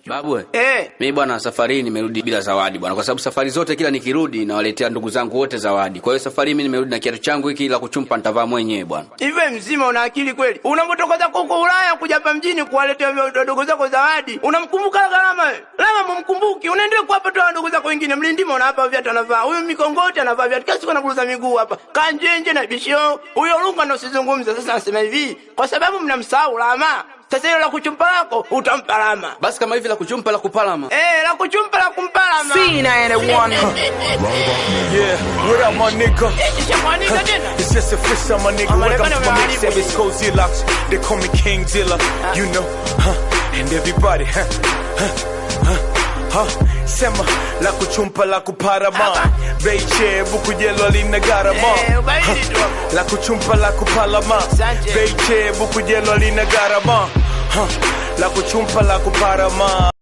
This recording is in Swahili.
Babu, Eh. mimi bwana, safari hii nimerudi bila zawadi bwana, kwa sababu safari zote kila nikirudi nawaletea ndugu zangu wote zawadi. Kwa hiyo safari hii mimi nimerudi na kiatu changu hiki la kuchumpa, nitavaa mwenyewe bwana. Hivi mzima una akili kweli? Unapotoka zako huko Ulaya kuja hapa mjini kuwaletea wadogo zako zawadi, unamkumbuka gharama wewe? Lama mumkumbuki, unaendelea kuwapa tu wadogo zako wengine. Mlindima unawapa viatu anavaa. Huyu Mikongoti anavaa viatu. Kila siku anakuruza miguu hapa. Kanjenje na bishio. Huyo Lunga ndo usizungumze. Sasa nasema hivi, kwa sababu mnamsahau Lama. Sasa hilo la kuchumpa lako utampa Lama. Basi kama hivi la kuchumpa la kupalama. Eh, la kuchumpa la kumpalama. Yeah, what up, my nigga? Shamwanika tena. It's just official, my nigga. Welcome to my mixtape. It's Cozy Locks. They call me King Dilla, you know, huh? And everybody, huh? Huh? Huh? Huh? Sema la kuchumpa la kuparama Beiche bukujelo lina garama. Eh, ubaili tu hapo. La kuchumpa la kupalama. Asante. Beiche bukujelo lina garama, huh? La kuchumpa la kuparama.